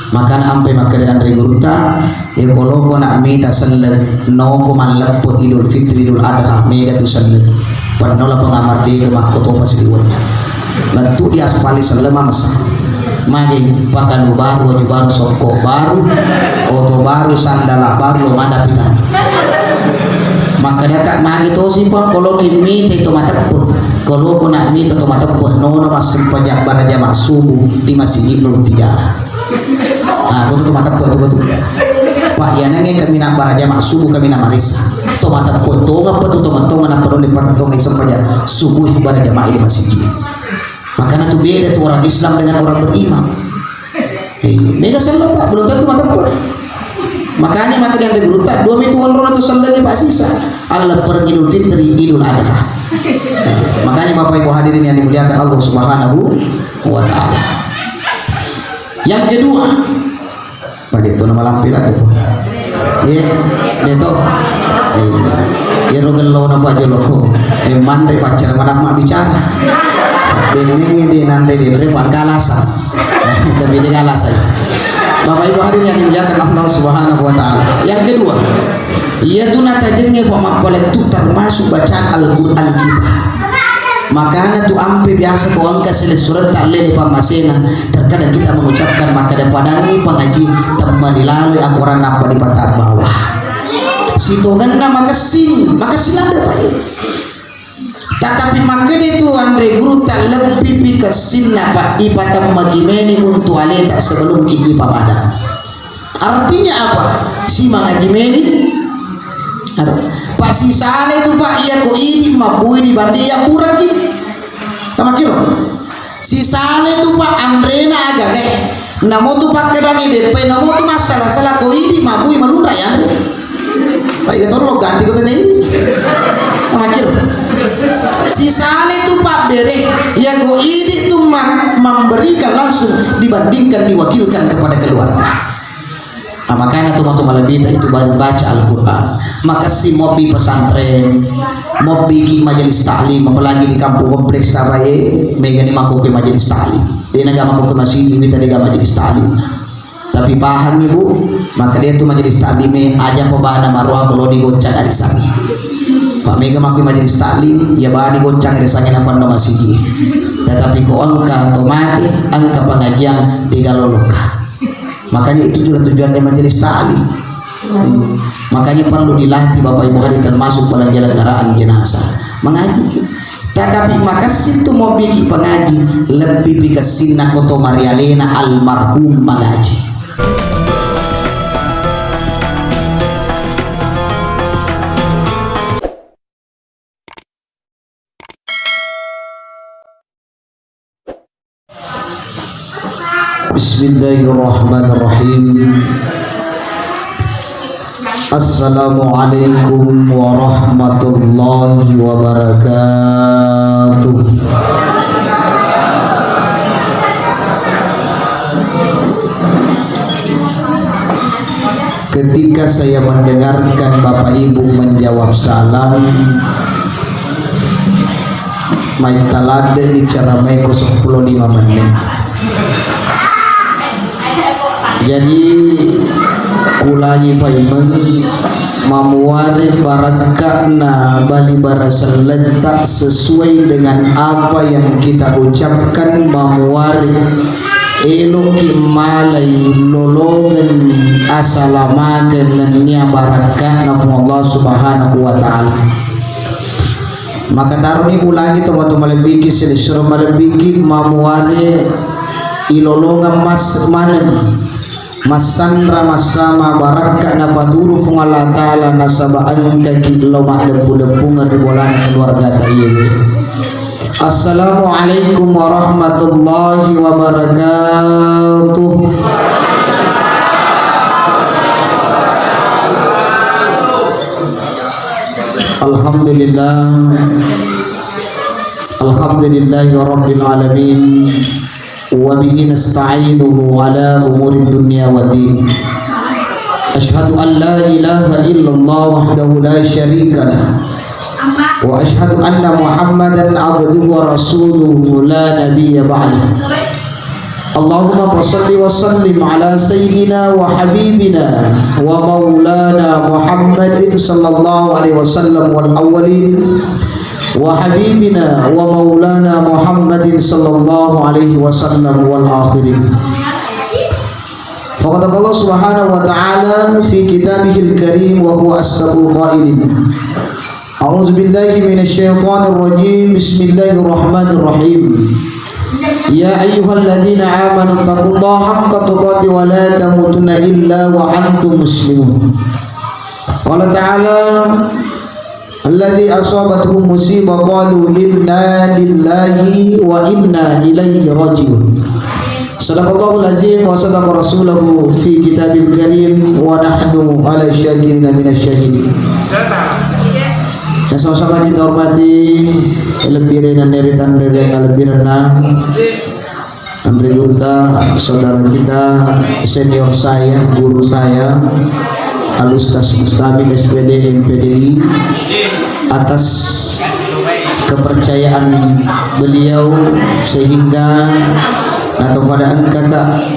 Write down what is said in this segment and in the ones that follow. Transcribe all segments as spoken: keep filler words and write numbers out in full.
Makana ampe makkeda anre gurutta, e, ko loko na mita selleng, noko malleppe Idul Fitri, Idul Adha, mega tu selleng. Pennola pengamardega makkotopa sidiwenna. Lettu di aspali selleng mamessa. Magi pakanu baru, waju baru, sokko baru, oto baru, sandala baru, lo mada pitani. Makkedaka magi tosi pa ko loki mita to mateppe. Ko loko na mita to mateppe, nono massempajang barajama subuh di Masjid Nur Tiga. Ah, kutu to mateppe tu kutu. Pak, ya nange kami na barajama subuh kami na marisa. To mateppe tonga pa tu tonga-tonga na peduli pa tonga isempajang subuh barajama di masjid. Makana tu beda tu orang Islam dengan orang beriman. Eh, mega selleng, Pak, belum tentu mateppe. Makanya maka dia ada gurutta, dua mitu onrona tu selleng, Pak, sisa. Allah pergi Idul Fitri, Idul Adha. Makanya Bapak Ibu hadirin yang dimuliakan Allah Subhanahu wa Ta'ala. Yang kedua, pada itu nama lampilan itu. Iya, itu. Iya. Iyaro gellona pajoloko. Eh, manre pacar mana mak bicara. Benengi di nanti di re pangkalasa. Tapi di kalasa. Bapak Ibu hadirin yang dimuliakan Allah Subhanahu wa Ta'ala. Yang kedua, iyatu natajenge pamappalettu termasuk bacaan Al-Quran kita. Makana tu ampe biasa ko engka silessuretta lele pammasena, terkadang kita mengucapkan makkeda padangi pangaji temmani laloi akoranna apa dipatang bawah. Sitongenna makessing, makessing ada, Pak. Tatapi makkeda tu anre gurutta lebbi pi kessinna, Pak, ipatemmaki meni untu aleta sebelum ki ipapada. Artinya apa? Simangaji meni. Aduh. Pak, sisale tu, Pak, iya ko idi mabbui dibanding iya kuraki. Tamakiro. Sisale tu, Pak, anrena agaga. Namo tu pakkedangi beppai, namo tu massala-sala ko idi mabbui malunra ya. Pak, iya tolong ganti ko tadi. Tamakiro. Sisale tu, Pak, bere. Iya ko idi tu ma-, memberikan langsung dibandingkan diwakilkan kepada keluarga. Ah, makanya tomatoa malebbita itu banyak baca Al-Quran. Makessing mobbi pesantren, mobbi ki majelis taklim, apalagi di kampung kompleks tabae, megani makkokkoe majelis taklim. De'na ga makkokkoe masigi, mita de'ga majelis taklim. Tapi pahami, Bu, maka dia tu majelis taklim e, aja pa bana maroa ko lo digoncang arisangi. Pak, mega makkokkoe majelis taklim, ya bani goncang arisangi na fanno masigi. Tetapi ko engka to mate, engka pengajian, de'ga loloka. Makanya itu juga tujuannya majelis taklim. Hmm. Makanya perlu dilatih Bapak Ibu hari termasuk penyelenggaraan jenazah. Mengaji. Tetapi makessing tu mau bikin pengaji, lebbi pi kessinna ko to marialena almarhum mengaji. Bismillahirrahmanirrahim. Assalamualaikum warahmatullahi wabarakatuh. Ketika saya mendengarkan Bapak Ibu menjawab salam, maitta ladde ni ceramai ko seppulo lima menit. Jadi, kulangi paimeng, mamuare barakka'na bali bara selletta sesuai dengan apa yang kita ucapkan, mamuare eloki malai lolongenni asalamakeng nennia barakka'na Puang Allah Subhanahu wa Ta'ala. Maka taroni ulangi tomatoa malebbiki, silessureng malebbiki, mamuare ilolongeng mas-, maneng, massanra massama barakka nafaturu Puang Allah Ta'ala, nasaba engkaki lao maddeppu-deppungeng ri bolana keluargata iyewe. Assalamualaikum warahmatullahi wabarakatuh. Alhamdulillah. Alhamdulillahi rabbil alamin. Wa bihi nasta'inuhu ala umuri dunya wa din. Asyhadu an la ilaha illallah wahdahu la syarika lah. Wa asyhadu anna Muhammadan abduhu wa rasuluhu la nabiyya ba'dah. اللهم فصل وسلم على سيدنا وحبيبنا ومولانا محمد صلى الله عليه وسلم والأولين، وحبيبنا ومولانا محمد صلى الله عليه وسلم والآخرين. فقد قال الله سبحانه وتعالى في كتابه الكريم وهو أصدق القائلين. أعوذ بالله من الشيطان الرجيم. بسم الله الرحمن الرحيم. يا أيها الذين آمنوا اتقوا الله حق تقاته ولا تموتن إلا وأنتم مسلمون. قال تعالى: الذي أصابتهم مصيبة قالوا إنا لله وإنا إليه راجعون. صدق الله العظيم وصدق رسوله في كتاب الكريم ونحن على الشاكرين من الشاهدين. Yang sama-sama kita hormati, lebih rena neri tandere lebih rena. Anre Gurta, saudara kita, senior saya, guru saya, Al Ustaz Mustabik, S P D, M P D I, atas kepercayaan beliau sehingga atau pada engkaka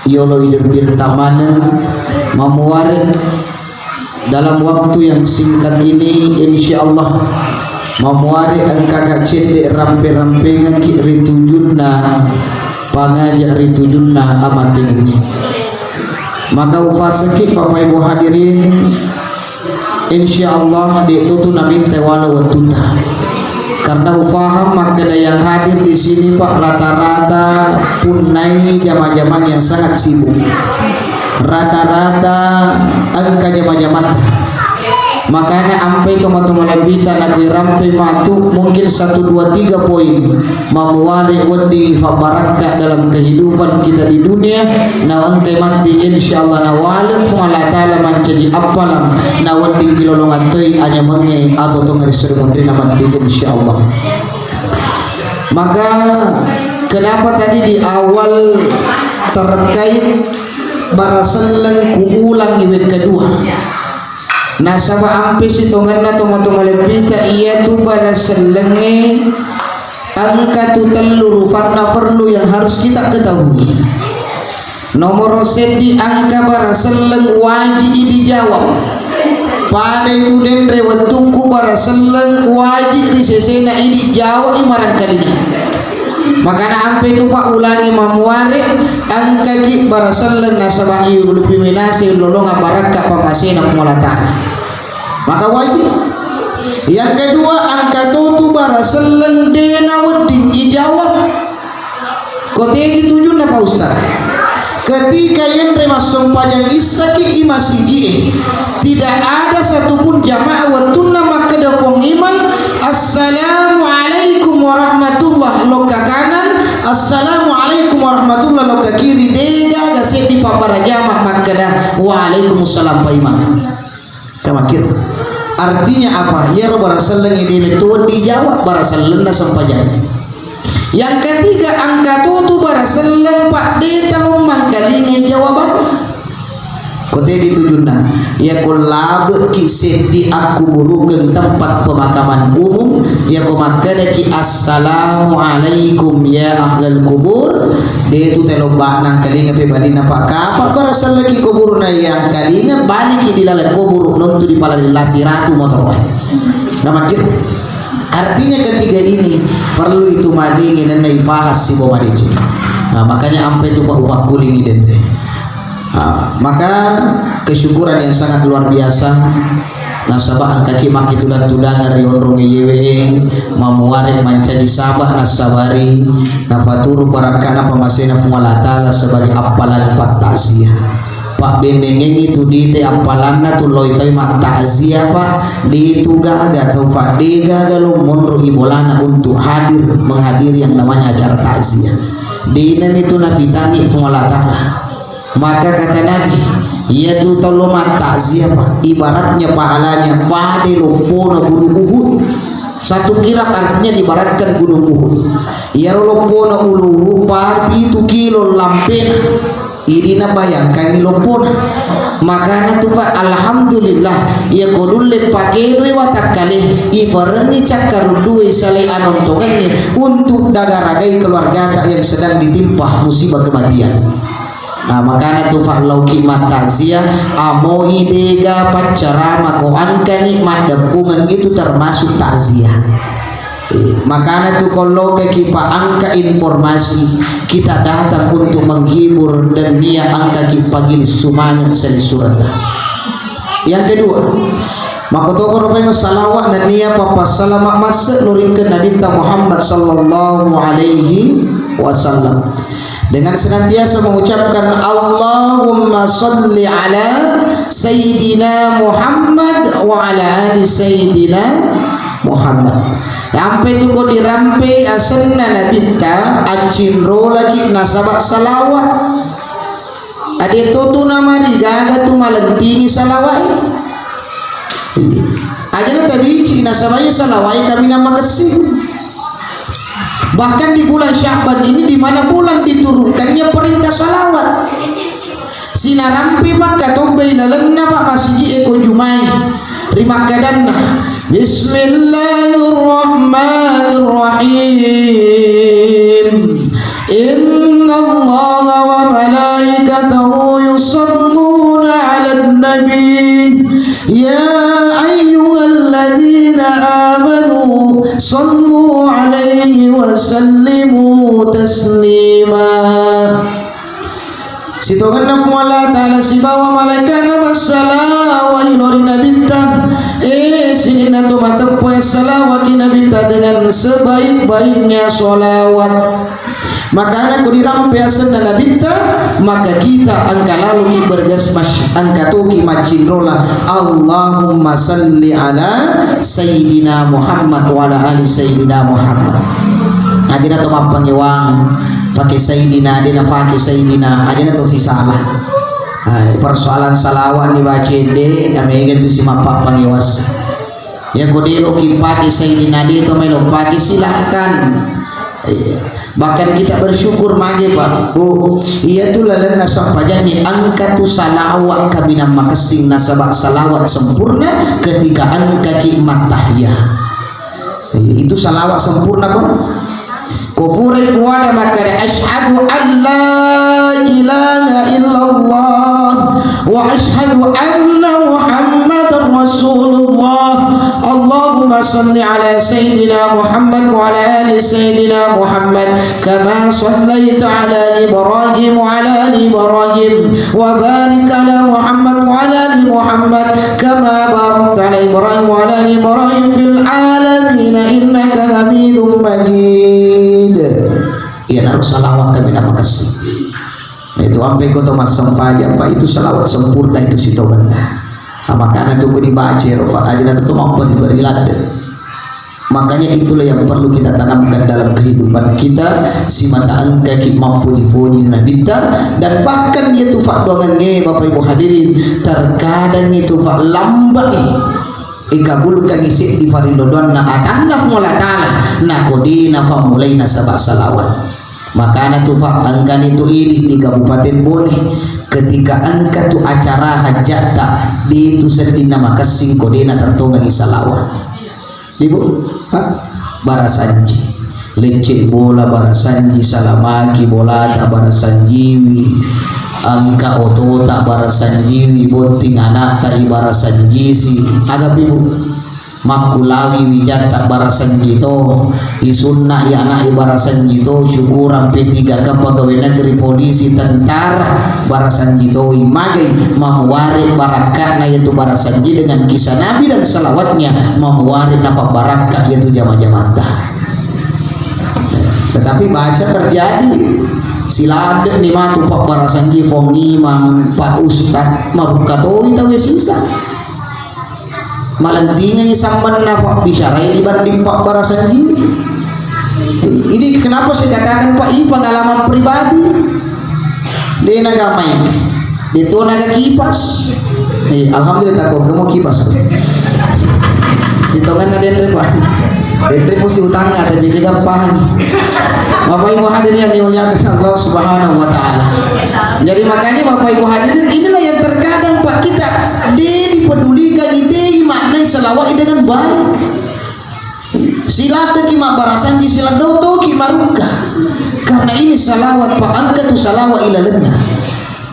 yolo idebir tamaneng mamuare dalam waktu yang singkat ini, insya Allah, mamuare engkaka cedde rampe-rampengekki ri tujunna pangaja ri tujunna amatengengnge. Maka ufaseki Bapak Ibu hadirin, insya Allah, de tutu naminta wala wettuta. Karena ufaham makkeda yang hadir di sini, Pak, rata-rata punnai jama-jamang yang sangat sibuk. Rata-rata engka jama-jamanta. Makanya ampai tomatoa malebbita nakui rampe matu mungkin satu, dua, tiga poin mamuare wedding fabbarakka dalam kehidupan kita di dunia. Na engkai matti, insya Allah, nawaleng Puang Allah Ta'ala mancaji appalang, na wedding kilolongan toi anyamengnge atau tongeng ri seru munrinna matti, insya Allah. Maka kenapa tadi di awal terkait bara selleng kuulangi wekka dua? Nasaba ampe sitongenna tomatoa malebbita, iyatu bara sellengnge engka tu tellu rufanna perlu yang harus kita ketahui. Nomoro seddi, engka bara selleng wajib i dijawab. Pada itu denre wettukku bara selleng wajib ri sesena idi jawab i marangkalinga. Makana ampe tu, Pak, ulangi mamuare, engkaki bara selleng nasaba i ulupi menase lolonga barakka pamasena Puang Allah Ta'ala. Maka wajib. Yang kedua, engka totu bara selleng dena wedding ijawab. Ko tegi tujunna, Pak Ustaz? Ketika yenre massempajang issaki i masigi'e, tidak ada satupun jamaah wettunna makkeda Puang Imang, "Assalamualaikum warahmatullah," lokka kanan, "Assalamualaikum warahmatullah," lokka kiri, degaga seddi pabbara jama makkeda, "Waalaikumsalam, Pak Imam." Kamakir. Artinya apa? Iyaro bara selleng ide metto wedding dijawab, bara sellenna sempajang. Yang ketiga, engka totu bara selleng, Pak, de talommang kalingai jawabanna. Ko tedi tujunna, yako labeki seddi akkuburukeng tempat pemakaman umum, yako makkedaki, "Assalamualaikum ya ahlal kubur," de tu telo ba'nang kalinga pe balinna, Pak. Kapa bara selleki kuburna yang kalinga, baliki di laleng kuburu, nontu di pala lillasi ratu motoroe. Namakkir. Artinya ketiga ini perlu itu malingi nenna ifahas sibo madeceng. Nah, makanya ampe tu, Pak, upakkulingi denre. Ah, maka kesyukuran yang sangat luar biasa. Nasaba engkaki makkitudang-tudang ri onrong iyewe, mamuare mancaji saba nassabari nafaturu barakkana pamasena Puang Allah Ta'ala sebagai appalang pattasia. Pabbennengengngi tu dite appalanna tu loi tau mattasia, Pak, de tu gaga tau, Pak, de gaga lo monro i bolana untuk hadir menghadiri yang namanya acara takziah. Denami tu nafitangi Puang Allah Ta'ala. Maka kata Nabi, iyatu tau lo mattakziah, Pak, ibaratnya pahalanya pada loppona Gunung Uhud. Satu kirab artinya diibaratkan Gunung Uhud. Iyaro loppona Ulu Uhud pada pitu kilo lampena. Idi nabayangkangngi loppona. Makana tu fa, alhamdulillah, iya ko nulle pakedoi watakkale, ifarengngi cakkarudduwe salai anontongengnge untuk dagaragai keluargata yang sedang ditimpa musibah kematian. Nah, makana tu fa, lauki mattakziah, amoi dega paccarama ko angkani maddeppungeng itu termasuk takziah. Makana tu ko lokaki pa angka informasi, kita datang untuk menghibur dan nia angkaki pagili semangat selessurata. Yang kedua, makkotoko rupai massalawa nennia pappassalama masse nuringke Nabitta Muhammad sallallahu alaihi wasallam. Dengan senantiasa mengucapkan, "Allahumma salli ala Sayyidina Muhammad wa ala ali Sayyidina Muhammad." Ampe tu ko dirampe asenna Nabitta, accinrolaki nasaba salawat. Ade to tu namarigaga tu malentingi salawai. Aja na tabinci nasaba iya salawai kaminang makessing. Bahkan di bulan Sya'ban ini, di mana bulan diturunkannya perintah salawat. Sinarampe makkatobbai lalenna, Pak, masigi e ko Jumai. Rimakkadanna, "Bismillahirrahmanirrahim. Innallaha wa malaikatahu yusalluna 'alan nabi. Ya ayyuhalladzina amanu sallu 'alaihi wa sallimu taslima." Sitongenna Puang Allah Ta'ala sibawa malaikana massalawa ri Nabitta. Eh, sininna to mateppo salawaki Nabitta dengan sebaik-baiknya salawat. Makana ko dirampe asenna Nabitta, maka kita engka laloki bergasmas, engka toki maccinrola, "Allahumma salli ala Sayyidina Muhammad wa ala ali Sayyidina Muhammad." Ajana to mappangewang pake Sayyidina, de nafake Sayyidina, ajana to sisala. Hai, persoalan salawat ni baca de, amega tu si mappapangewas. Ya, ko de lo kipake Sayyidina, de to melo pake, silahkan. Iya. Bahkan kita bersyukur mage, Pak. Bu, iya tu lalenna sempajangnge engka tu salawat kaminang makessing nasaba salawat sempurna ketika engkaki mattahiyah. Iya, itu salawat sempurna, kon. Ko furai puada makkada, "Asyhadu an la ilaha illallah wa asyhadu anna Muhammadar Rasulullah. Allahumma salli ala Sayyidina Muhammad wa ala ali Sayyidina Muhammad kama sallaita ala Ibrahim wa ala ali Ibrahim wa barik ala Muhammad wa ala ali Muhammad kama barakta ala Ibrahim wa ala ali Ibrahim fil alamin innaka Hamidum Majid." Iyanaro salawat kaminang makessing. Itu ampe ko to massempajang, Pak, itu salawat sempurna itu sitongenna. Nah, makana tu ko dibaca ro, Pak, ajana tu mapperi-peri ladde. Makanya itulah yang perlu kita tanamkan dalam kehidupan kita, simata engkaki mappoji-poji Nabitta, dan bahkan iya tu faddoangengnge, Bapak Ibu hadirin, terkadang itu fa lambai ikabulkangngi seddi farillo doanna atanna Puang Allah Ta'ala, nako de nafammulai nasaba salawat. Makana tu fa engkani tu idi di Kabupaten Bone, ketika engka tu acara hajjatta, de tu seddinna makessing ko de natettongengngi salawat. Ibu, ha? Barasanji. Lecce bola barasanji, salamaki bolata barasanjiwi. Engka otota barasanjiwi, botting anakta ibarasanjisi. Agapi, Bu? Makkulawi wijatta barasanji to, isunna i anak ibarasanji to, syukurang P tiga K, pegawai negeri, polisi, tentara, barasanji to, imagai mamuare barakkana yaitu barasanji dengan kisah Nabi dan salawatnya, mamuare nafabbarakka yaitu jama-jamatta. Tetapi bahasa terjadi, siladde ni matu pabbarasanji, Fong Imang, Pak Ustad, mabukka toi tau sisa. Malentingengi sambenna pabbicarai dibanding pabbarasanji. Ini kenapa saya katakan, Pak, ini pengalaman pribadi. De naga mic, de to naga kipas. Eh, alhamdulillah, tako kamu kipas. Sitongan na denre, Pak. Denre posi utangna, tapi dia gampang. Bapak Ibu hadirin yang dimuliakan Allah Subhanahu wa Ta'ala. Jadi, makanya, Bapak Ibu hadirin, inilah yang terkadang, Pak, kita de dipedulikan, de maknai salawat dengan baik. Siladdeki mabbarasanji, siladdotoki marukka. Karena ini salawat, Pak, engka tu salawat ilalenna.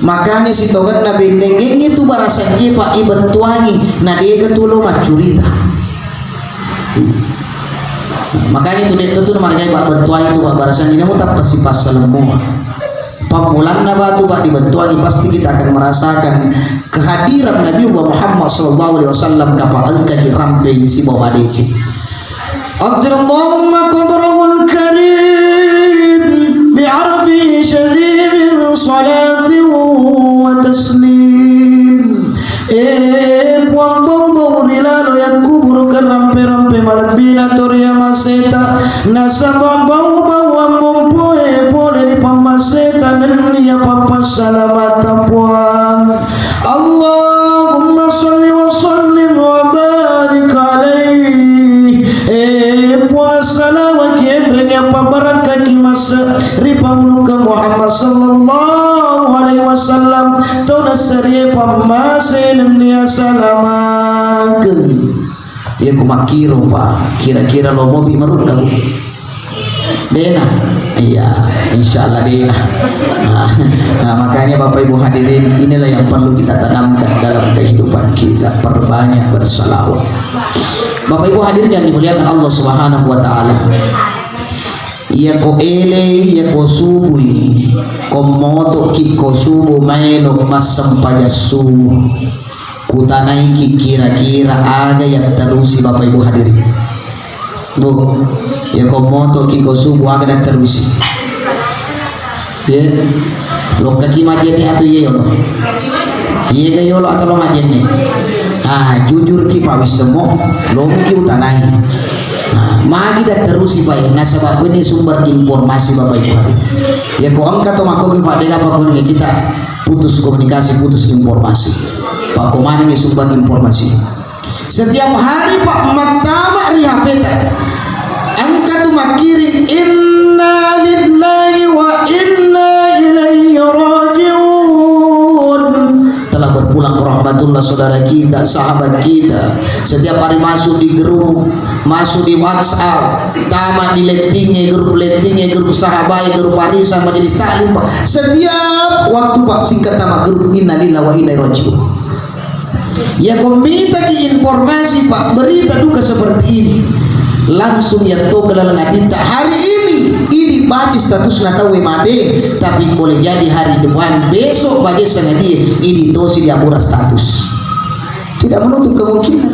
Makanya sitongenna bennengengnge tu barasanjie, Pak, ibettuangi, na dega tu lo maccurita. Makanya tu de tu, tu margai, Pak, bettuangi tu, Pak, barasanjie, namu tappa sipassalemmu. Pammulanna batu, Pak, dibettuangi, pasti kita akan merasakan kehadiran Nabiullah Muhammad sallallahu alaihi wasallam, kapa engkaki rampei sibawa madeceng. عطر اللهم قبره الكريم بعرفه شذي من صلاة وتسليم. Eh, Puang, bau-bau ri lalo yakkuburu, rampe-rampe malebbina to ri amaseta, nasaba bau-bau ammompoe pole ri pammaseta nennia pappassalamata, Puang. Allahumma salli wa sallim wa barik alaihi. Eh, Puang, salawaki enrengi, apa barakkaki mase ri pangulukka Muhammad sallallahu alaihi wasallam, tau nassarie pammase nennia salamakeng. Iya ku makkiro, Pak, kira-kira lo mopi marukka, Bu? Dena. Iya, insya Allah dena. Nah, nah, makanya Bapak Ibu hadirin, inilah yang perlu kita tanamkan dalam kehidupan kita, perbanyak bersalawat. Bapak Ibu hadirin yang dimuliakan Allah Subhanahu wa Ta'ala. Iya ko ele, iya ko subui, ko motoki ko subuh maelo massempajang subuh. Kutanaiki kira-kira aga yatterusi, Bapak Ibu hadirin. Bu, iya ko motoki ko subuh aga natterusi? Ye, lokkaki majenne atau iye yolo? Iye ga yolo atau lo majenne? Ah, jujur ki, Pak, wissemo, lo muki utanai. Ah, magi datterusi, Pak, nasaba ini sumber informasi, Bapak Ibu. Iya ko engka to makko ki, Pak, dega apa ko kita putus komunikasi, putus informasi. Pak, ko mana ini sumber informasi? Setiap hari, Pak, mattama ri H P-ta, engka tu makkiring, "Inna lillahi wa inna ilaihi raji'un." Telah berpulang ke rahmatullah saudara kita, sahabat kita. Setiap hari masuk di grup, masuk di WhatsApp, tama di lettingnge, grup lettingnge, grup sahabai, grup arisan, majelis taklim, Pak. Setiap waktu, Pak, singkat tama grup, "Inna lillahi wa inna ilaihi raji'un." Ya, ko mitaki informasi, Pak, berita duka seperti ini, langsung ya to ke dalam hatitta. Hari ini, ini baca statusna tau mate, tapi boleh jadi hari depan, besok baca sengaja, ini tosi di abura status. Tidak menutup kemungkinan.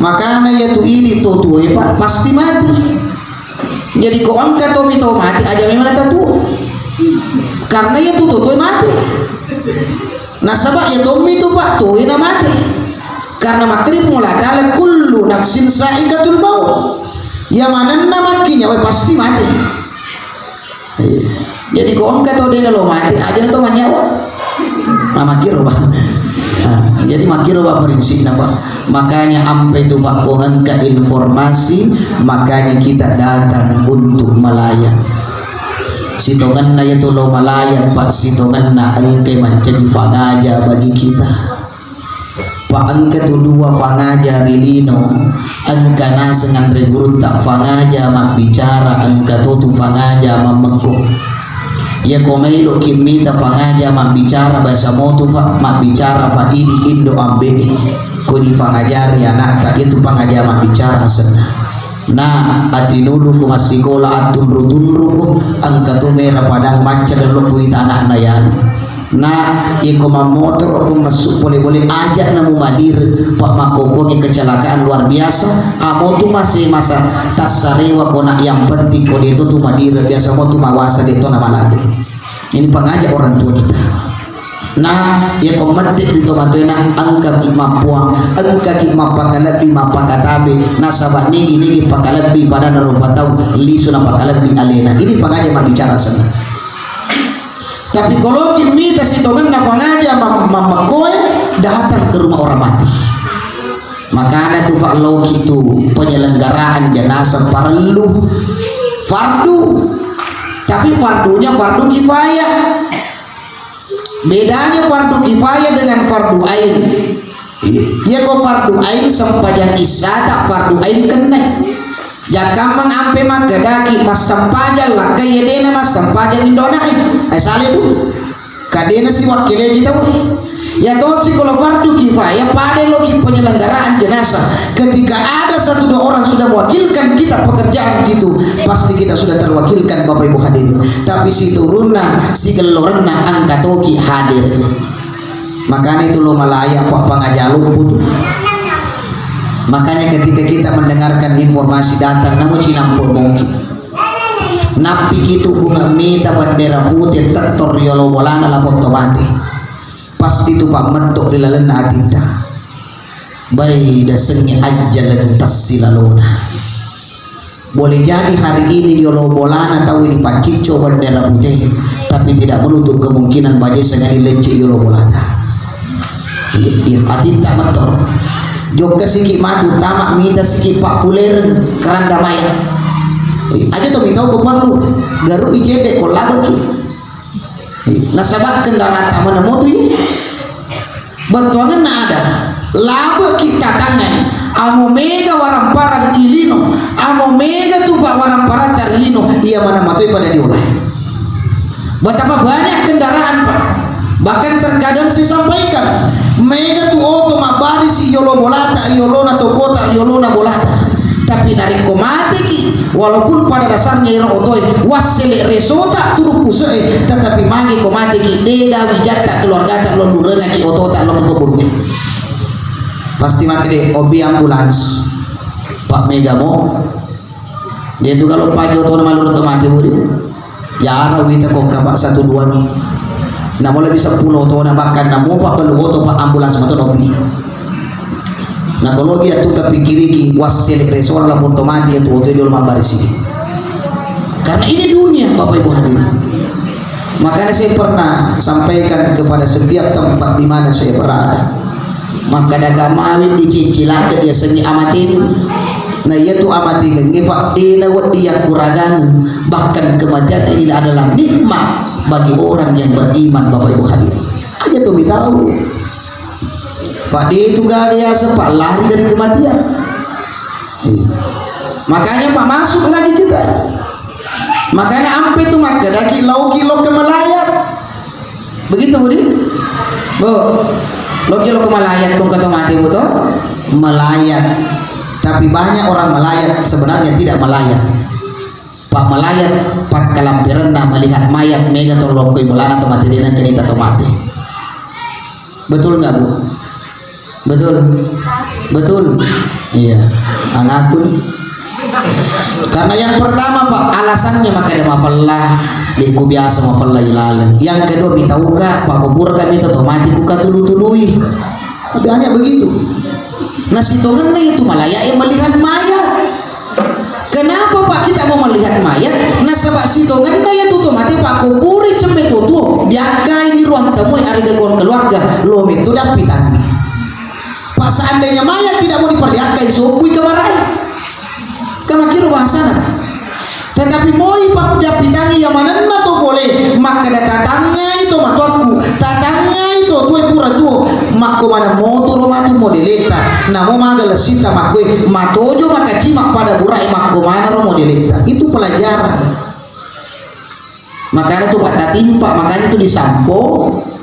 Makanya ya tu ini to tuwe, Pak, pasti mati. Jadi ko engka to mi to mati, aja memang tau tuo. Karena ya tu to tuwe mati. Nasaba iya tommi tu, Pak, tuwe na mate. Karena makkeda Puang Allah Ta'ala, "Kullu nafsin sa'iqatul maut." Iya manenna makkinyawa pasti mate. Iya. Jadi ko engka to dena lo mate, aja to manyawa. Nah, makkiro, Pak. Nah, jadi makkiro, Pak, prinsipna, Pak. Makanya ampe tu, Pak, ko engka informasi, makanya kita datang untuk melayat. Sitongenna iya tu lo malayat, Pak, sitongenna engka mancaji fangaja bagi kita. Pak, engka tu dua fangaja ri lino, engka naseng anre gurutta fangaja mabbicara, engka to tu fangaja mammekko. Iya ko meloki mita fangaja mabbicara, biasa motu, Pak, mabbicara, Pak, idi indo ambe e. Ko difangajari anakta, itu pangaja mabbicara asenna. Na atinuluku massikola, attunru-tunruku, engka tu mera padang macca dello kuita anakna yanu. Na iko mammotoro ko massu pole-pole, aja namu madire, Pak, makkokongi kecelakaan luar biasa, amo tu masih masa tassarewa kona, yang penting ko dia tu, tu madire, biasa mo tu mawasa dia tu nama ladu. Ini pengaja orang tua kita. Nah, iya ko mette ri tomatoena, engkaki mappuang, engkaki mappakalebbi, mappakatabe, nasaba nigi-nigi pakalebbi padana rupa tau, lisu napakalebbi alena. Ini pangaja mabbicara senna. Tapi koloki mita sitongenna fangaja mam-, mammekkoe, datang ke rumah orang mati. Makana tu, Pak, loki tu penyelenggaraan jenazah parellu fardu. Tapi fardunya fardu kifayah. Bedanya fardu kifayah dengan fardu ain. Iya ko fardu ain sempajang isata fardu ain kennai. Jakkammang ampe makkedaki massempajang lakka iya dena massempajang indona ain. Ai sale tu. Kadena siwakkileki tau. Ya tosi kalau fardu kifayah pada loki penyelenggaraan jenazah. Ketika ada satu dua orang sudah mewakilkan kita pekerjaan situ, pasti kita sudah terwakilkan, Bapak Ibu hadirin. Tapi siturunna, sigellorenna, angka toki hadir. Makanya itu lo malaya, Pak, pangaja luput. Makanya ketika kita mendengarkan informasi datang, namu cinampu moki. Nappiki tu bunga mita bendera putih tettor riolo bolana la foto mati. Pasti tu pammetto ri lalenna atitta. Bai dasengnge ajjaleng tassi lalona. Boleh jadi hari ini riolo bolana tau ini paccicco bendera putih, tapi tidak menutup kemungkinan baje sengani lecce riolo bolana. Iya, iya, atitta metto. Jokka siki matu, tama mita siki pakkulereng keranda maya. Aja to mitau ko perlu, garu icede ko labeki. Nasaba kendaraan mana motu ini? Bettuangenna ada, labeki tatangngai. Amo mega warang parang ilino, amo mega tu pak warang parata ilino, iya mana matoi pada diolai. Betapa banyak kendaraan, Pak. Bahkan terkadang saya sampaikan, mega tu oto mabbarisi yolo bolata, yolona tokota, yolona bolata. Tapi narekko mateki, walaupun pada dasarnya ero otoe, wassele resota turuk puse'e, tetapi magi ko mateki, dega wijatta keluargata lo lurengaki otota lo ke kuburnya. Pasti mati deh, obi ambulans. Pak mega mo. Dia tu kalau pagi otona malureng to mati budi. Yara wita ko kapa satu dua ni. Namo lebih sepuluh otona bahkan namo pak belum oto pak ambulans mato nopi. Nah kalau dia tu kepikiriki wassele resora la foto mati ya tu oto jolo mabbarisi. Karena ini dunia Bapak Ibu hadirin. Makanya saya pernah sampaikan kepada setiap tempat di mana saya berada. Makkadaka mawi dicicci ladde yasengnge amatengeng. Na iyatu amatengengnge fa dena wedding yakkuragangeng. Bahkan kematian ini adalah nikmat bagi orang yang beriman, Bapak Ibu hadirin. Aja to mitau. Fa de tu gaga yaseng fa lari dari kematian. Iya. Makanya fa masuk lagi kita. Makanya ampe tu makkedaki lauki lo ke melayat. Begitu, Budi? Bu, loki lo ke melayat, tong kata mati, Bu, toh? Melayat. Tapi banyak orang melayat, sebenarnya tidak melayat. Pak melayat, pak kalampiranna melihat mayat, mega to lokoi bolana to mati, dena cerita to mati. Betul nggak, Bu? Betul? Betul? Iya. Angaku nih. Karena yang pertama, Pak, alasannya makanya mafalla, deku biasa mafalla ilaleng. Yang kedua, mitauka, Pak, kubur kami tetap mati, kuka tulu-tului. Tapi hanya begitu. Nah, sitongenna itu malah ya yang melihat mayat. Kenapa, Pak, kita mau melihat mayat? Nasaba sitongenna ya tutu mati, Pak, kuburi cembe tutu, diakkai di ruang temui, ari keluarga, lo metu dappitangi. Pak, seandainya mayat tidak mau diperlihatkan, sumpui ke marai. Kan makkiro bahasana. Tetapi moi pak dappitangi ya manenna to fole, makkeda tatangngai to matuakku, tatangngai to tue pura tuo, makko mana motoro matu modeleta, namo maga lessita makkoe, matojo makacima pada burai makko manaro modeleta. Itu pelajaran. Makanya tu Pak tatimpa, makanya tu disampo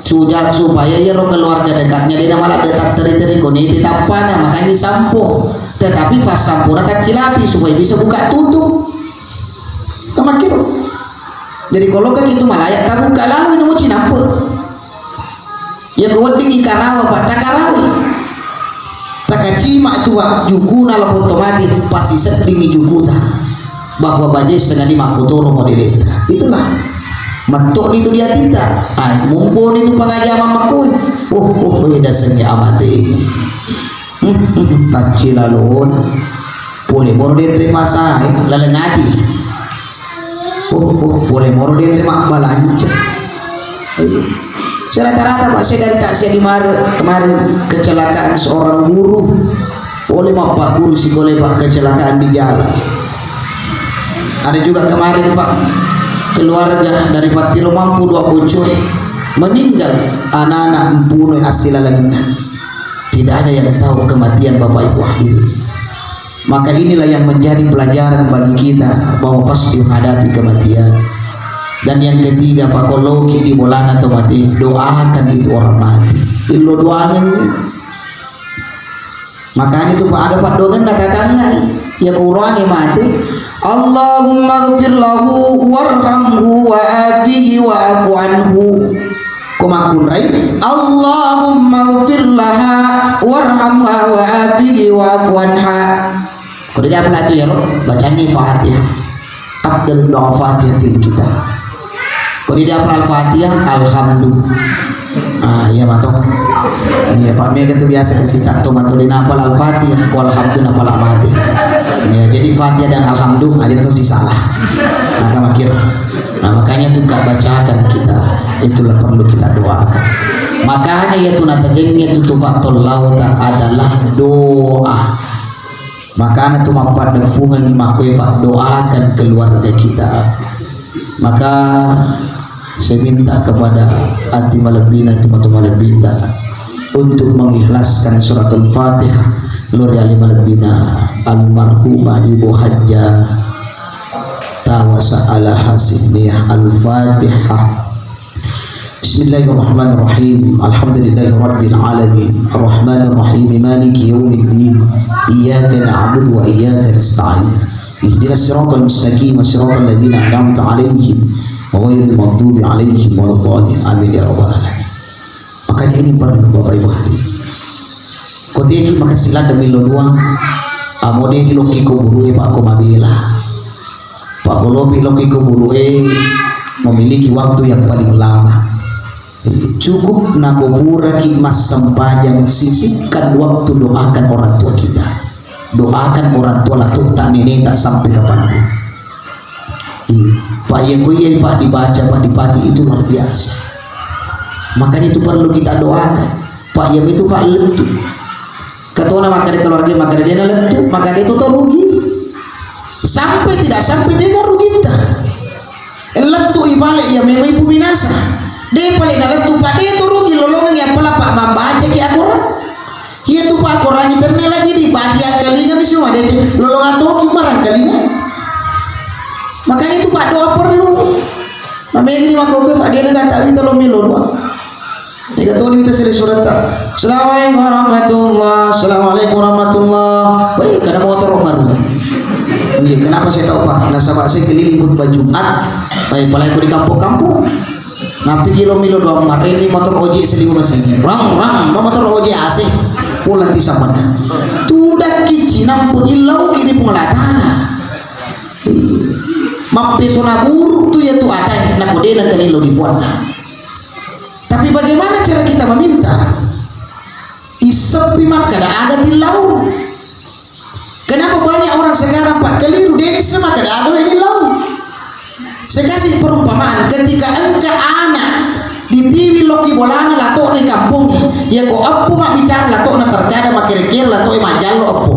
sujar supaya iyaro keluarga dekatnya dena malah dekat teri-teri koniti tappana, makanya disampo. Tetapi pas sampona tacilapi supaya bisa buka tutup. Kamakkiro. Jadi kalau kan itu malah ya tabuka lalu ini mau cinampe. Iya ko weddingngi karawa, Pak, takarawi. Takacima tu, Pak, jukuna lapong to mati, pasiseddingngi jukuta. Bahwa baje sengani makkutoro modeleta. Itulah. Metto ni tu diatita. Ai, mumpuni tu pangajama makkui. Oh, oh, oh, dasengnya amate ini. Hmm, hmm, hmm, taccilalona. Pole moro denre masae, laleng ati. Oh, oh, pole moro denre mabbalanca. Iya. Saya rata-rata, Pak, saya dari Tasik di Mare-, kemarin kecelakaan seorang guru. Pole mappagguru sikola, Pak, kecelakaan di jalan. Ada juga kemarin, Pak, keluarga dari Pattiro Mampu dua bocoe meninggal, anak-anak mpuno assilalengenna. Tidak ada yang tahu kematian Bapak Ibu hadirin. Maka inilah yang menjadi pelajaran bagi kita bahwa pasti menghadapi kematian. Dan yang ketiga, Pak, kalau ki di bolana to mati, doakan itu orang mati. Illo doangan. Makanya tu, Pak, aga paddoangenna tatangngai. Ya Qur'ani mati. Allahumma ghfir lahu warhamhu wa afihi wa'fu anhu. Ko makkunrai, Allahumma ghfir laha warhamha wa afihi wa'fu anha. Ko de' diapala tu ya ro, bacangi Fatihah. Afdal doa Fatihatil kitab. Ko de' diapala Al-Fatihah, alhamdu. Ah, iya mato. Iya, Pak, mega tu biasa kasi tak to mato de' napala Al-Fatihah, ko alhamdu napala mati. Ya, jadi Fatihah dan alhamdu aja tu si salah. Nah, kamu kira. Nah, makanya tu Kak bacakan kita, itulah perlu kita doakan. Makanya ya tu natajengnya tu tufatul lauta adalah doa. Makana tu mappaddeppungeng makkoe, Pak, doakan keluarga kita. Maka saya minta kepada ati malebbina, tomatoa malebbita untuk mengikhlaskan suratul Fatihah lao ri ale malebbina almarhumah Ibu Hajjah Tawasa Al-Hasin Niah. Al-Fatihah. Bismillahirrahmanirrahim. Alhamdulillahirabbil alamin. Arrahmanirrahim. Maliki yaumiddin. Iyyaka na'budu wa iyyaka nasta'in. Ihdinas siratal mustaqim. Siratal ladzina an'amta 'alaihim ghairil maghdubi 'alaihim waladdallin. Amin ya rabbal alamin. Makanya ini perlu, Bapak Ibu hadirin. Ko tegi makasih ladde millau doang. Amo de' di lokki kuburue, Pak, ko mabela. Pak, ko lopi lokki kuburue memiliki waktu yang paling lama. Cukup nako puraki massempajang, sisihkan waktu doakan orang tua kita. Doakan orang tua lato'ta, neneta sampai kapanpun. Iya. Pak, iya ko iya, Pak, dibaca, Pak, dipake, itu luar biasa. Makanya itu perlu kita doakan. Pak, iya itu, Pak, lettu. Katona makkeda keluarga, makkeda de' nalettu, makkeda itu to rugi. Sampai tidak sampai de' gaga rugitta. Lettu i pale iya memang ipu binasa. De' pale nalettu, Pak, de' to rugi, lolongengngi apala, Pak, mambacaki akorang. Iya tu, Pak, akorangi tenne lagi dibaca, akkalinga mi semua, de' lolongang toki marangkalinga. Makanya itu, Pak, doa perlu. Namanya ini mako, Pak, de' naga tawi telo melo doa. Tiga tahun kita sila suratta. Assalamualaikum warahmatullah. Assalamualaikum warahmatullah. Woi, kada motor baru. Iya, kenapa saya tahu, Pak? Nasaba saya keliling khutbah Jumat. Baik, apalagi di kampung-kampung. Nappi kilo milo doang mareni motor ojek seliu masigi. Rang, rang, ba motor ojek asik. Pulang di sampana. Tudakki cinampu illau iri Puang Allah Ta'ala. Mappesona buruk tu ya tu atai, nako de' nengka nillau di puanna. Tapi bagaimana cara kita meminta? Iseppi makkeda aga tillau. Kenapa banyak orang sekarang, Pak, keliru? De' nisseng makkeda aga wae nillau. Saya kasih perumpamaan, ketika engka anak ditiwi lokki bolana lato'na ri kampong, ya ko eppu mabbicara lato'na, terkadang makkere-kere lato'e majjallo eppu.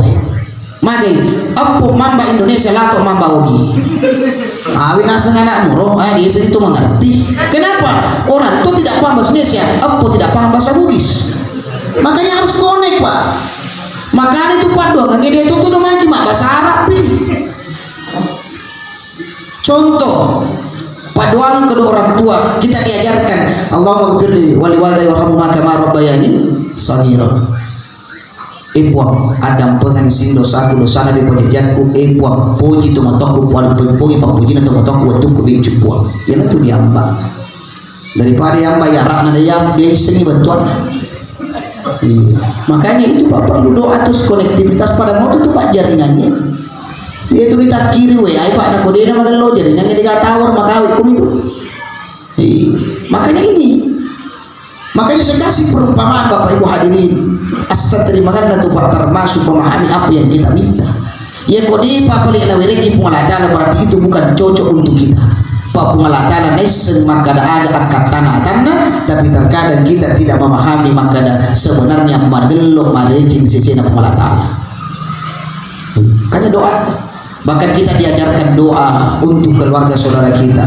Magai, eppu mamba Indonesia, lato mamba Ogi. Awi naseng anakmu, roh, ah, dia itu mengerti. Kenapa? Orang tua tidak paham bahasa Indonesia, eppu tidak paham bahasa Bugis. Makanya harus connect, Pak. Makanya itu paddoangengnge de' tu tu mangki mabbahasa Arab pi. Contoh, paddoangan kedua orang tua, kita diajarkan, Allahumma ghfirli wali walidayya warhamhuma kama rabbayani shaghira. Eh Puang, addampengengngi sing dosaku, dosana di pajajakku. Eh Puang, poji tomatoakku, Puang, poji pappojinna tomatoakku wettukku biccu, Puang. Iyanatu diamba. Daripada yamba yarakna de' yam-, de' issengngi bantuanna. Iya. Makanya itu, Pak, perlu doa terus, konektivitas pada moto tu, Pak, jaringannya. Itu ditakkiri W A, Pak, nako de' na magello jaringannya, de' gaga tower makawi kum itu. Iya. Makanya ini. Makanya saya kasih perumpamaan, Bapak Ibu hadirin. Asa terimanganna tu, Pak, termasuk memahami apa yang kita minta. Ya ko de' pa pale nawerekki Puang Allah Ta'ala, berarti itu bukan cocok untuk kita. Pa Puang Allah Ta'ala naisseng makkeda aga akkattana atanna, tapi terkadang kita tidak memahami makkeda sebenarnya magello madeceng sesena Puang Allah Ta'ala. Makanya doa. Bahkan kita diajarkan doa untuk keluarga saudara kita.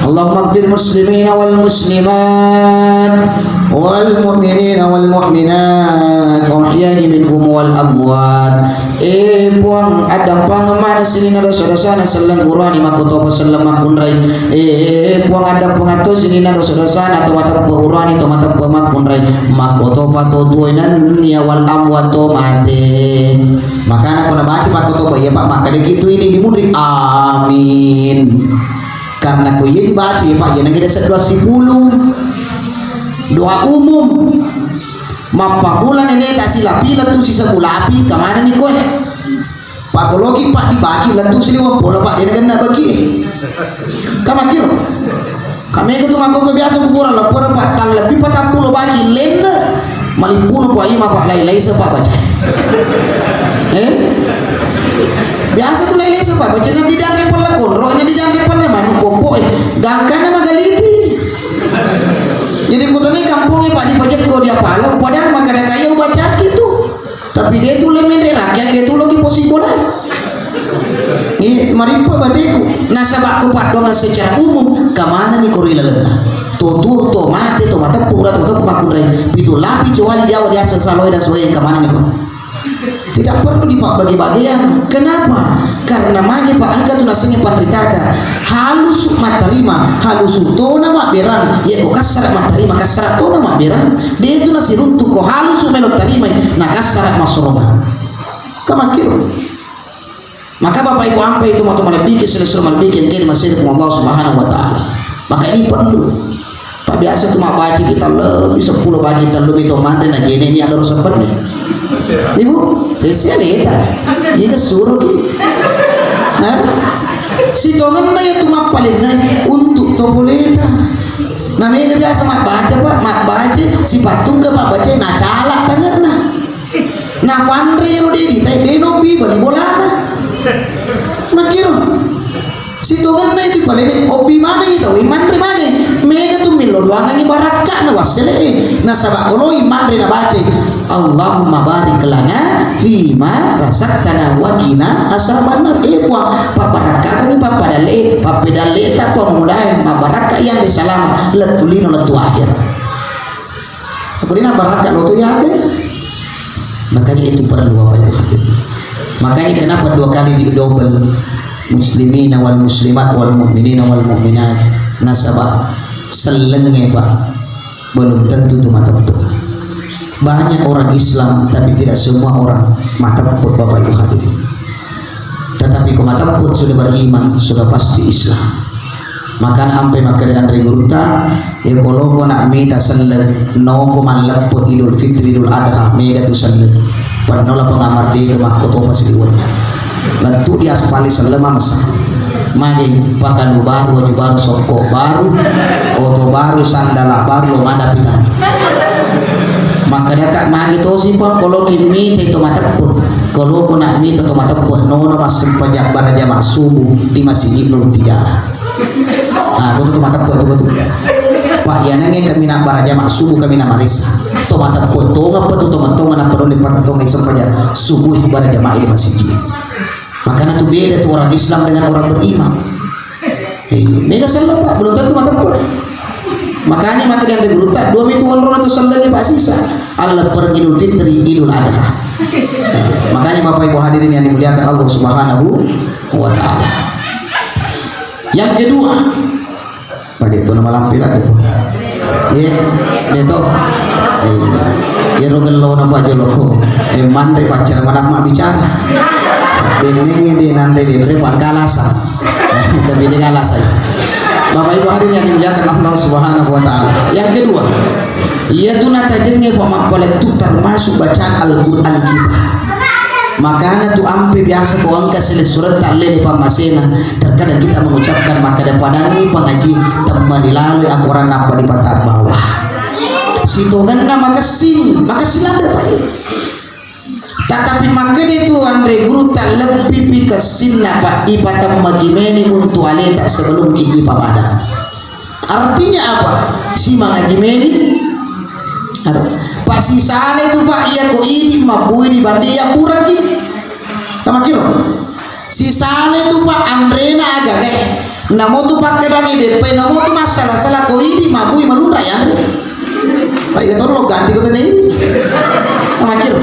Allahumma ighfir muslimina wal muslimat wal mu'minina wal mu'minat, ahya'i minhum wal amwat. Eh Puang, addampangeng maneng sininna dosa-dosana selleng Qurani, makkotopa selleng makkunrai. Eh Puang, addampangeng to sininna dosa-dosana to mateppe Qurani, to mateppe makkunrai, makkotopa to tuo nennia wal amwat to mate. Makana ko nabaca makkotopa iya Pak, makkadaki tu idi di munri. Amin. Karena ko iya dibaca iya Pak, iya nengede seddua sipulung. Doa umum. Mappamula neneta silapi lettu sisebbu lapi, kamanani koe? Pakoloki Pak dibaki lettu siliweng pola Pak, dena genna baki. Kamakiro. Kamega tu makkokko biasa kuburan lapora Pak, tallebbi patappulo baki lenna. Malippuno Pak, ima Pak, lai laisa Pak baca. Eh? Biasa tu lai laisa Pak baca, na didanre pella konro, na didanre pella manu kopo, eh. Gangkana magaliti. Jadi kutani kampongnge Pak dipajekko dia palo, padahal makkada kaya ubacaki tu. Tapi de tu le menre rakyat, de tu lo di posisi bola. Eh, marippa bateku. Nasaba ku paddoangeng secara umum, kamanani ko ri lalenna. To tuo, to mate, to mateppu, ura to mateppu makkunrai. Pitu lapi cuali diawa diaseng saloe dan soe, kamanani ko. Tidak perlu dipabbagi-bagian. Kenapa? Karena magi Pak, engka tu nasengnge panritata. Halusu mattarima, halusu tona mabberang. Iya ko kassara mattarima, kassara tona mabberang. De tu nasiruntu ko halusu melo tarimai, na kassara masoroba. Kamakkiro. Maka Bapak Ibu ampe itu matu malebbiki, selesura malebbiki engkani masiri Allah Subhanahu wa Ta'ala. Maka ini perlu. Pak biasa tu mabbaca kita lebih sepuluh bagi telu itu manre na jene ni ada rasa penne. Ibu, sesi aleta. Ini suruh ki. Hah? Sitongenna ya tu mappalenna untuk to boleta. Na mega biasa mabbaca Pak, mabbaca sipatungke Pak baca na cala tangenna. Nafanre iyaro de ditae, de nobbi bali bolana. Makkiro. Sitongenna itu palede, obbi manengi tau, manre mage. Mega tu millo doangangi barakka'na wassele'e. Nasaba koloi manre nabaca, Allahumma barik lana fima razaqtana wa qina azabannar. Eh Puang, pabbarakkakangi pappadalle'e, pappedalle'e tappa mudae, mabbarakka iyanre salama, lettu lino lettu akhir. Apa dina barakka lo tu ya, kan? Makanya itu perlu Bapak Ibu hadirin. Makanya kenapa dua kali di double muslimina wal muslimat wal mu'minina wal mu'minat? Nasaba sellengnge Pak, belum tentu tu mateppe. Banyak orang Islam tapi tidak semua orang mateppe Bapak Ibu hadirin. Tetapi ko mateppe sudah beriman, sudah pasti Islam. Makana ampe makkeda anre gurutta, ya koloko nak mita selleng, noko malleppe Idul Fitri, Idul Adha, mega tu selleng. Pennola pengamar dega makko topa sidiwenna. Lettu di aspali selleng mamesa. Magi pakanu baru, waju baru, sokko baru, oto baru, sandala baru, lo mada pitani. Makkedaka magi tosi Puang, koloki mita to mateppe. Koloko nak mita to mateppe, nono massempajang barajama subuh di Masjid Nur Tiga. Ah, kutu tu mateppe tu kutu. Pak, iyanangnge kami nak barajama subuh kami nak maressa. To mateppe tonga apa tu tonga-tonga nak peduli pakai tonga isempajang subuh barajama di masjid. Makana tu beda tu orang Islam dengan orang beriman. Eh, mega selleng Pak, belum tentu mateppe. Makanya maka dari gurutta dua mitu onrona tu sellengnge Pak sisa. Allah per Idul Fitri, Idul Adha. Makanya Bapak Ibu hadirin yang dimuliakan Allah Subhanahu wa Ta'ala. Yang kedua, pada itu nama lampi lagi. Iya, dia tu. Iya, ro gello na Pak Joloko. Eh, manre pacar mana mak bicara. Beneng di nanti di re pangkalasa. Tapi ini kalah saya. Bapak Ibu hadirin yang dimuliakan Allah Subhanahu wa Ta'ala. Yang kedua, iya tu natajenge pamappalettu termasuk bacaan Al-Quran kita. Makana tu ampe biasa ko engka silessuretta lele pammasena, terkadang kita mengucapkan maka ada padangi pengaji temma dilalui akoran apa di patak bawah. Sitongenna makessing, makessing ada Pak. Tatapi makkeda tu anre gurutta lebbi pi kessinna Pak, ipatemmaki meni untu aleta sebelum ki ipapada. Artinya apa? Simangaji meni. Ar-, Pak sisale tu Pak, iya ko idi mabbui di bande iya kuraki. Tamakkiro. Sisale tu, Pak, anrena agaga e. Namo tu pakkedangi beppai, namo tu massala-sala ko idi mabui malunra yanre. Pak, iya tollo ganti ko tanya ini. Tamakkiro.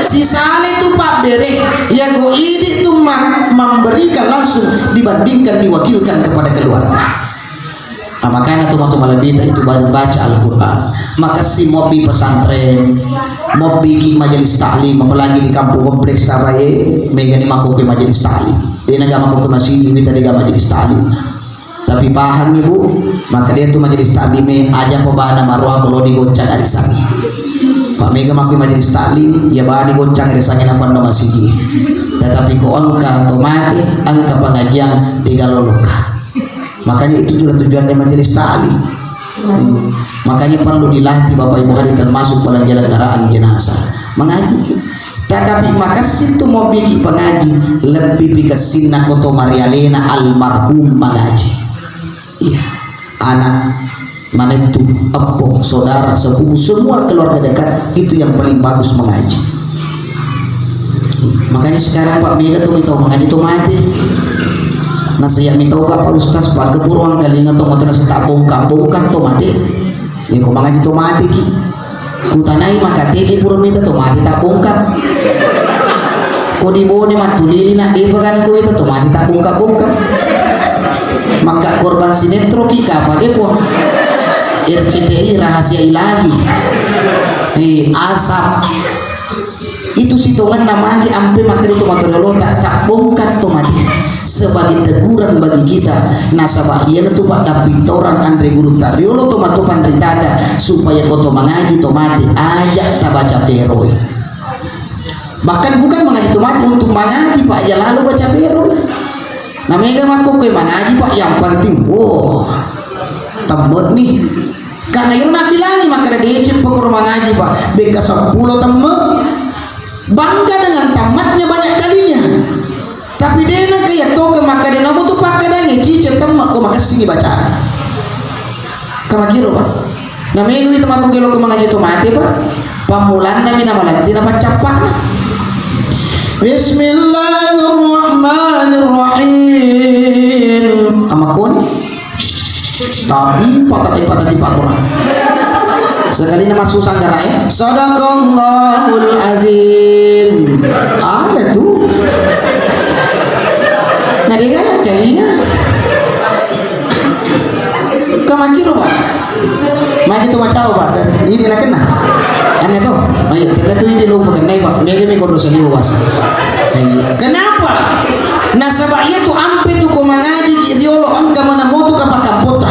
Sisale tu, Pak, bere. Ya ko idi tu ma-, memberikan langsung dibandingkan diwakilkan kepada keluarga. Ah, makanya tu matu malebita itu ba-, baca Al-Quran. Makessing mobbi pesantren, mobbi ki majelis taklim, apalagi di kampung kompleks tabae, megani makkokkoe majelis taklim. De'na ga makkokkoe masigi, wita de'ga majelis taklim. Tapi pahami, Bu, maka dia tu majelis taklim e, aja pebana maroa ko lo digoncang arisangi. Pak, mega makkokkoe majelis taklim, ya bani goncang arisangi nafanno masigi. Tetapi ko engka to mate, engka pengajian, de'ga loloka. Makanya itu juga tujuannya majelis taklim. Makanya perlu dilatih Bapak Ibu hadir termasuk penyelenggaraan jenazah. Mengaji. Tetapi makessing tu mau bikin pengaji, lebih pikessinna koto marialena almarhum mengaji. Iya. Anak, manettu, eppo, saudara, sepupu, semua keluarga dekat itu yang paling bagus mengaji. Makanya sekarang, Pak, mega tu mitau mengaji to mate. Nah, saya mitau ka, Pak Ustaz, Pak, kepuro angkalinga to mate, nasa tak bongkar-bongkar to mate. Ya, ko mengaji to mate ki. Kutanai maka tege pura mita to mate tak bongkar. Ko di Bone matulili nak depa kan ko itu to mate tak bongkar-bongkar. Maka korban sinetron ki kapa depo. R C T I rahasia ilahi. Eh, asap. Itu sitongenna magi ampe makkeda to matu riolota, tak bongkar to mate. Sebagai teguran bagi kita, nasaba iyanatu paddappi torang anre gurutta riolo to matu panritata, supaya ko to mangaji to mate, aja tabaca feroi. Bahkan bukan mangaji to mate, untuk mangaji, Pak, ya lalu baca feroi. Nah, mega makkokkoe mangaji, Pak, yang penting, wow, temme ni. Karena iro nabilangi makkeda deceng pokoro mangaji, Pak, beka seppulo temme. Bangga dengan tamatnya banyak kalinya. Tapi dena kaya toke makkeda namo tu pakkedangi ciceng temme ko makessingi bacana. Kamakiro, Pak. Nah, mega itu matu gelo ko mangaji to mate, Pak. Pammulanna mi namalatti na paccappana. Bismillahirrahmanirrahim. Amakoni. Tadi patah, patah, patah, Pak, kurang. Sekali nama susah gerak, ya. Sadaqallahul azim. Ada tuh. Nah, dia kan telinga. Kamakiro, Pak. Magi tu macau, Pak. Ini nak kena. Aneh tu. Oh iya, kena tu ini lupa kena, Pak. Mega mi kodo seni was. Iya. Kenapa? Nasaba iya tu ampe tu ko mangaji ki riolo engka mana motu ka pakampota.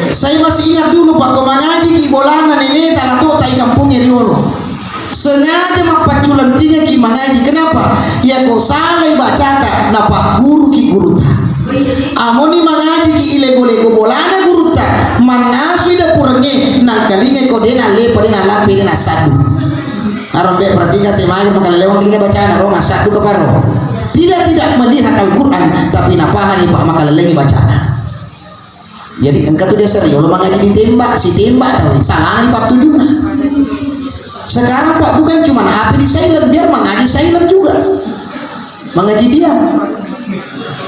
Saya masih ingat dulu, Pak, ko mangaji ki bolana nene tala tota i kampungnya riolo. Sengaja mappacculentingaki mangaji. Kenapa? Iya ko salai bacata, napagguruki guruta. Amoni mangajiki ilego-lego bolana guruta, mannasui dapurengnge, nangkalingai ko dena lepa, dena lampe, dena saddu. Arombe perhatikan, semagi makalalewang kilinga bacana, ro, masaddu keparo. Tidak, tidak melihat Al-Quran, tapi napahami, Pak, makalalengi bacana. Jadi engka tu biasa riolo mangaji ditembak, sitembak tau, salahna pattujunna. Sekarang, Pak, bukan cuma H P di silent, biar mangaji silent juga. Mangaji diam.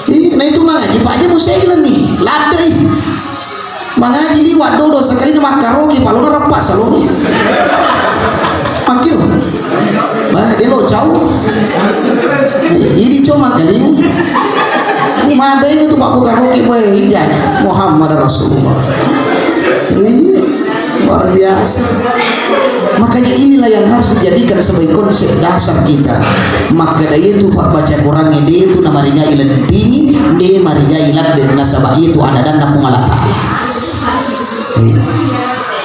Ih, nah itu mangaji, Pak, aja mau silent nih, ladde ih. Mangaji liwat dodo sekali na makkaroki, palona reppa saloni. Makil. Bah, dia lo cau. Ini cuma kali ini. Madai itu Pak bukan roki boy, iya. Muhammad Rasulullah. Iya, luar biasa. Makanya inilah yang harus dijadikan sebagai konsep dasar kita. Maka dari itu Pak baca Quran ini itu namarigai lentingi, dia marigai ladde nasaba itu ada dan Puang Allah Ta'ala. Iya.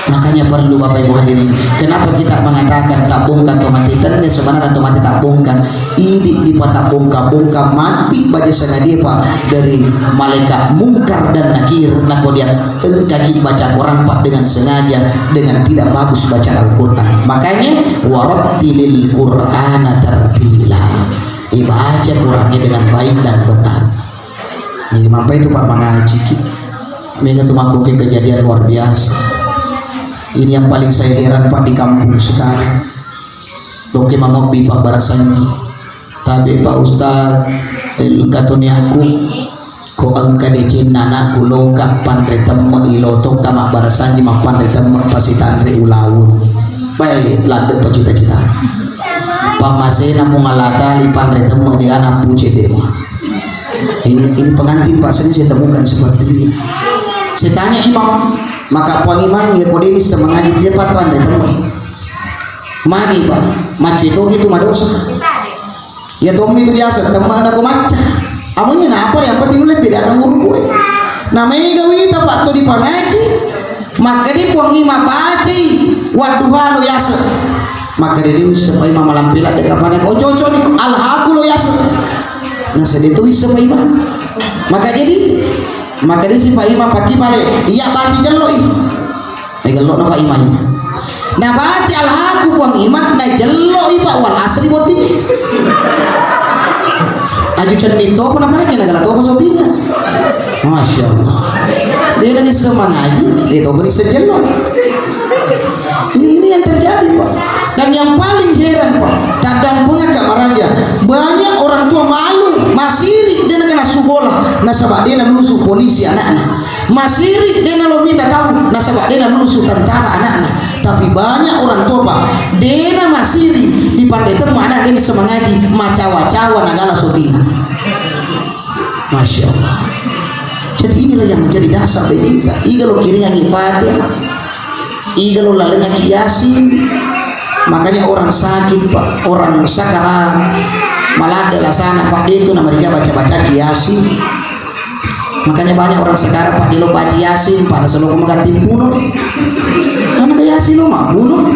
Makanya perlu Bapak Ibu hadirin. Kenapa kita mengatakan tak bongkar to mate? Tenne sebenarnya to mate tak bongkar. Idi dipatak bongkar-bongkar mati baja sengaja, Pak, dari malaikat Mungkar dan Nakir. Nako dia engkaki baca Quran, Pak, dengan sengaja, dengan tidak bagus baca Al-Quran. Makanya warattilil Qur'ana tartila. Ibaca Qurannya dengan baik dan benar. Jadi mampai itu, Pak, mangaji ki. Mega tu makkuke kejadian luar biasa. Ini yang paling saya heran, Pak, di kampung sekarang. Toke mangobbi, Pak, barasanji. Tabe Pak Ustaz, engka toni aku, ko engka decenna anakku loka panre temme i lotokka mabbarasanji mappanre temme pasitanre ulaweng. Baik, ladde pa cita-cita. Pammasena Puang Allah Ta'ala panre temme di anak puce dewa. Ini, ini pengantin Pak sering saya temukan seperti ini. Saya tanya imam, maka Puang Imam ya kode ini semangat dia patuan dari temme. Magi Pak, macui togi tu madosa. Ya tommi tu biasa temmana ko macca. Amunya napa yang penting lebih datang guru kue. Na mega wita Pak tu dipangaji. Maka di Puang Imam bacai wadduha lo yase. Maka dia diusap Pak Imam malampe la deka pada ko cocok ni alhaku lo yase. Nah sedih tu bisa Pak Imam. Maka jadi maka di si Pak Imam paki balik iya baci jelloi. Eh, gello na Pak Imam. Na baca alhaku Puang Imam, na jello i Pak wal asri boti. Aju cenni topa na baca na gala topa sotinga. Masya Allah. Dia nani semangaji, dia topa ni sejello. Ini yang terjadi Pak. Dan yang paling heran Pak, tadang pengaka maraja. Banyak orang tua malu, masiri dia na kena subola, nasaba dia na lulusu polisi anaknya. Masiri dena lo mita tau nasaba dena lulusu tentara anakna. Tapi banyak orang tua Pak, dena masiri di panre temmu anak dena semangaji macawa-cawa nagala sotinga. Masya Allah. Jadi inilah yang menjadi dasar dari kita. Iga lo kiringangi Fatihah, iga lo lalengaki Yasin. Makanya orang sakit Pak, orang sakarat, maladde lasana Pak, dia itu namanya baca-baca Yasin. Makanya banyak orang sekarang Pak dilo baca Yasin, pada selo ko magatti puno. Anak Yasin lo mabbuno.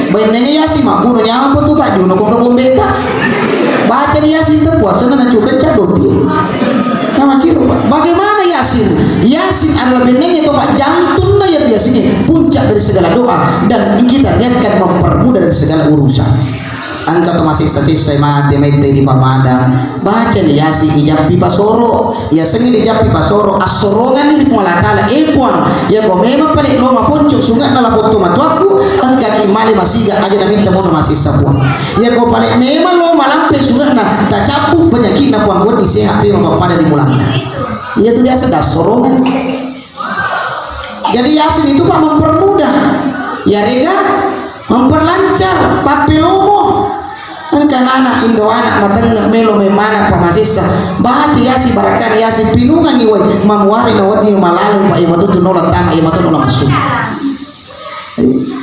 Bainenga Yasin mabbuno nyampo tu Pak Juno ko ke bombeta. Baca di Yasin tu puasa na cuka cadoti. Sama kira Pak. Bagaimana Yasin? Yasin adalah benengnya itu Pak jantungnya ya Yasin puncak dari segala doa dan kita niatkan mempermudah dari segala urusan. Engka to masessa-sessa mate mette di pamadang. Baca ni Yasin ijappi pasoro. Yasengnge dijappi pasoro, assoronganni di Puang Allah Ta'ala, eh Puang, yako memang pale lo maponcok sunge'na lapotto matuakku, engkaki male masiga aja na minta mono masessa Puang. Yako pale memang lo malampe sunge'na, tacabbu penyakitna Puang, buat ni sehat memang pappada di mulanna. Iya tu biasa dassorongan. Jadi Yasin itu Pak mempermudah, ya rega memperlancar, pappelomo. Engka nana indo anak matengge melo memana Pak masessa. Baca Yasin, barakkana Yasin pinungangi wai mamuare na wedding malaleng Pak, iya matu tu nola tama, iya matu nola massu.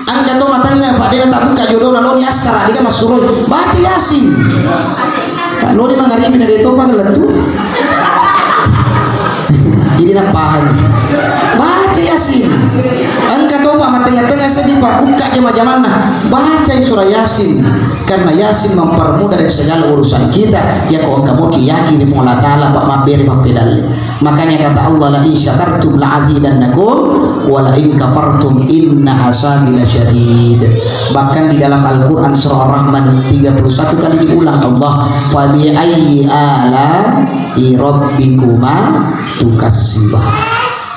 Engka to matengge Pak dena tabukka jodona loni assara, dega massuroi. Baca Yasin. Pak loni mangaribi na deto Pak lettu. Ini na paham. Baca Yasin. Engka to Pak matengge-tengge sedih Pak, bukka jama-jamanna. Baca surah Yasin. Karena Yasin mempermudah dari segala urusan kita. Ya ko engka moki yakin di Puang Allah Ta'ala Pak mabbere pappedalle. Makanya kata Allah, "La in syakartum la azidannakum, wa la in kafartum inna azabi lasyadid." Bahkan di dalam Al-Quran surah Ar-Rahman tiga puluh satu kali diulang Allah, "Fa bi ayyi ala'i rabbikuma tukadziban."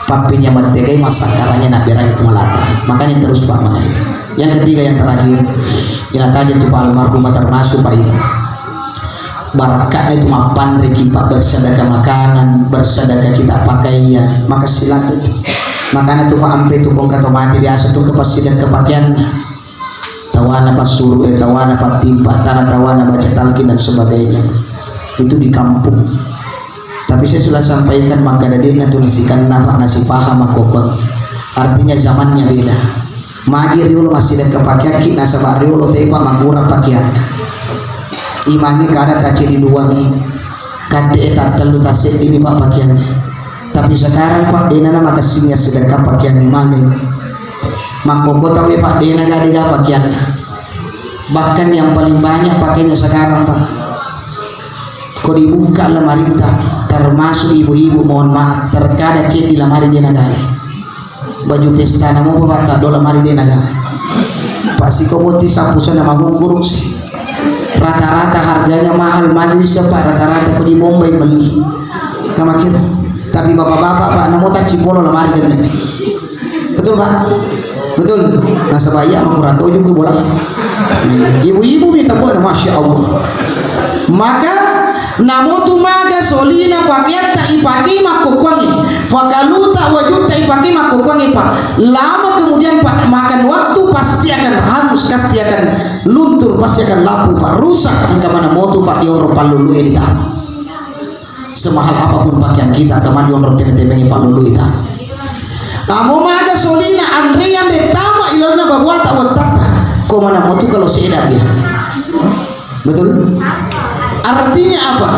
Pappinya mettegai massakkaranya naberang itu melata. Makanya terus Pak mengaji. Yang ketiga, yang terakhir, yang tadi itu Pak almarhum termasuk Pak ini. Barakka'na itu mappanreki, Pak, bersedekah makanan, bersedekah kita pakaian, maka silakan itu. Makanya tu Pak ampe tu kong kato mati biasa tu kepassidekka pakaianna. Tawana passuru, eh, tawana pattimpa, tana tawana baca talqin dan sebagainya. Itu di kampung. Tapi saya sudah sampaikan maka dadekna tu nasikanna Pak nasipaham aku Pak. Artinya zamannya beda. Magi riolo massidekka pakeakki nasaba riolo tepa maggura pakeanna. Imangnge kada tacedi duangi, katte e tattellu tasseddimi pa pakeanna. Tapi sekarang Pak dena na makessing assidekka pakeangnge mage. Makkokko tauwe Pak dena gade ga pakeanna. Bahkan yang paling banyak pakainya sekarang Pak. Ko dibuka lemaritta, termasuk ibu-ibu mohon maaf, terkadang ceddi lemari dena gade. Baju pesta na mopa Pak taddo lemari de naga. Pak siko boti sapu sana mahungkuruk si. Rata-rata harganya mahal, magi bisa Pak rata-rata ko di Bombay beli. Kamakir. Tapi bapak-bapak Pak namo tacci polo lemari de. Betul Pak? Betul. Nasaba iya makurang toju ku bola. Ibu-ibu minta buat masya Allah. Maka namotu maga solina pakeatta ipake makkokkoangngi, fakaluta wajutta ipake makkokkoangngi, Pak. Lama kemudian, Pak, makan waktu pasti akan hangus, pasti akan luntur, pasti akan lapu, Pak. Rusak engka mana motu, Pak, dionro pallulu edita. Semahal apapun pakaian kita, teman dionro teme-teme pallulu ita. Namo maga solina anre-anre tama ilalna babuata wattatta. Ko mana motu kalau seeda dia. Betul? Artinya apa?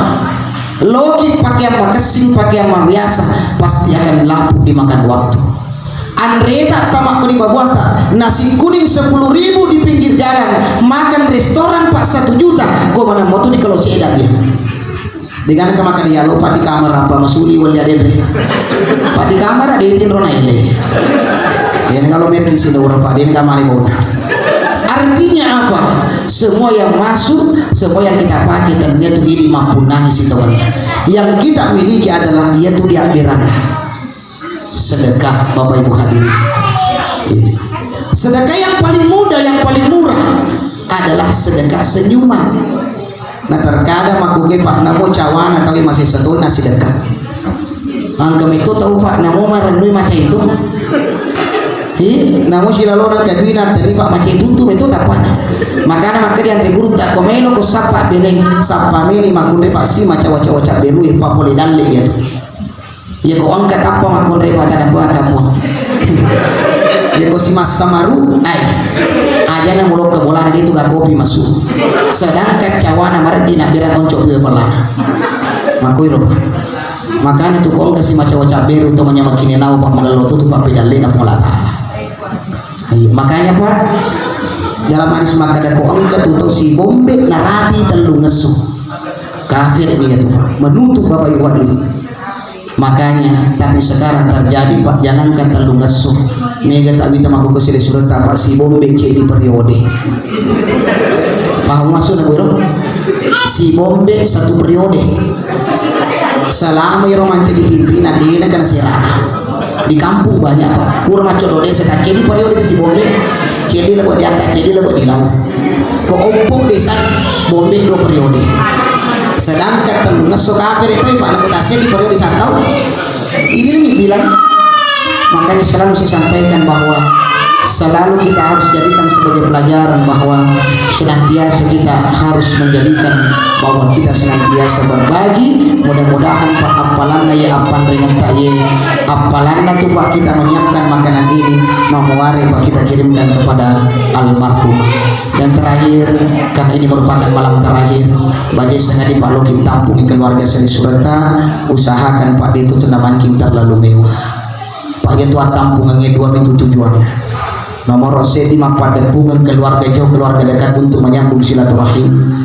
Loki pakaian makessing, pakaian biasa, pasti akan lapu dimakan waktu. Anreta tama ko di babuata, nasi kuning sepuluh ribu di pinggir jalan, makan restoran, Pak, satu juta, ko mana motu di kalau seeda dia. Dengan ke maka dia lupa di kamar apa masuli wali adenre. Pak, di kamar ada itin rona ile. Dan kalau mer di sini orang Pak, dia kamar mau. Artinya apa? Semua yang masuk, semua yang kita pakai, tentunya itu ini mampu nangis itu, Pak. Yang kita miliki adalah, yaitu dia dirana. Sedekah, Bapak Ibu hadirin. Iya. Sedekah yang paling mudah, yang paling murah adalah sedekah senyuman. Nah, terkadang makkuke, Pak, namo cawana tau masih satu nasi sedekah. Angka itu tau, Pak, namo marennui maca itu. Hi, namo silalona kaduina tadi, Pak, maca itu tu itu tapana. Makana maka dianre guru tak komelo ko sapa beneng, sapa meni makkunre, Pak, si maca waca-waca beru, Pak, boleh dalle ya tu. Iya ko engka tappa makkunre patana puang kamu. Iya ko si massa maru, ai. Ajana mulokka bolana dia tu ga kopi masuk. Sedangkan cawana mareddi na bera konco piwe falana. Makoi ro. Makana tu ko engka si maca-waca beru to manyama kine nau pa magello tu tu pa pedallena Puang Allah Taala. Iya, makanya, Pak, dalam hadis makkada ko engka tu tau si bombe narapi tellung esso. Kafir dia tu, Pak. Menutup Bapak Ibu hadirin. Makanya, tapi sekarang terjadi, Pak, jangankan tellung esso. Mega tak minta mako ke sini surat apa si bombe cedi periode. Paham maksudnya, Bro? Si bombe satu periode. Selama iro mancaji pimpinan, dia kena serana. Di kampung banyak, Pak. Kurang macam desa kan. Cedi periode si bombe. Cedi lebo di atas, cedi lebo di laut. Ko ompok desa bombe dua periode. Sedangkan tellung esso kafir itu, Pak, nak kota di periode satu tahun. Ini nih bilang, makanya selalu saya sampaikan bahwa selalu kita harus jadikan sebagai pelajaran bahwa senantiasa kita harus menjadikan bahwa kita senantiasa berbagi. Mudah-mudahan, Pak, appalanna ya appanrengetta ye, appalanna tu, Pak, kita menyiapkan makanan ini, mau muare, Pak, kita kirimkan kepada almarhum. Dan terakhir, karena ini merupakan malam terakhir, baje sengadi, Pak, loki tampungi keluarga seni sureta, usahakan, Pak, itu tu namangking terlalu mewah. Pak, iya tu attampungangnge dua itu tujuanna. Nomor seddi, mappadeppungeng keluarga jauh, keluarga dekat untuk menyambung silaturahim.